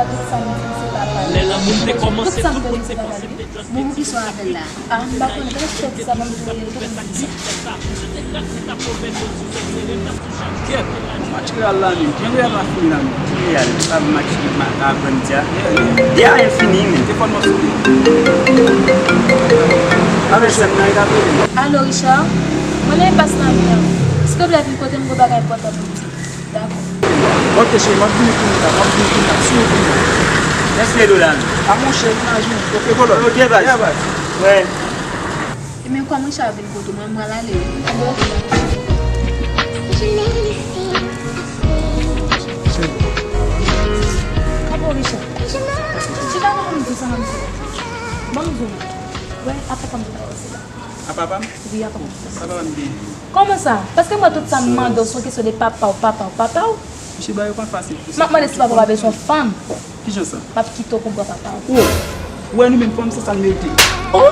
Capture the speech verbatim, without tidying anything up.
Tout sa m di, se pa pa. Lè lanmou m te kòmanse, tout moun te panse m te just. Bon, poukisa w avè l la? Ah, m pa konnen, kòman se fè di sa, ban m di w, li te konn di. Kèt, match Real la menm. Jan Real la fini la menm. Ki Real? Se pa match ma- aprann di a. Yeah, yeah. Di a, e fini menm. Te fò n mòso. Avè sèm nan, e ka pede. Alo, Richard? Mwen nan enpas nan vi an. Silvouplè, vin kote m, gon bagay enpòtan pou m di. Dakò. Ok, cheri, m ap vini kounye a, m ap vini kounye a, sou wout mwen. Lès Edo la. A monchè, imajine. Ok, kolòn. Ok, baz. Yeah, baz. Wè. E men kòman Richard vin kote mwen, mwen al ale wi. Anben, ok, dakò. Cheri. Kòman Richard? Chita non, ban m di sa, ban m di sa. Ban m di w. Wè, apa kòm di bagay sila. A papa m? Wi, apa kòm. Sa papa m gen. Kòman sa? Paske mwen tout sa m mande w se yon kesyon de papa w, papa w, papa w. Misye ba yo pa fasil. M ap mande si papa w pa bezwen yon fanm. Kijan sa? M ap kite w pou m pran papa w. Oh! Ou wè nou menm fanm se sa n merite. Oh!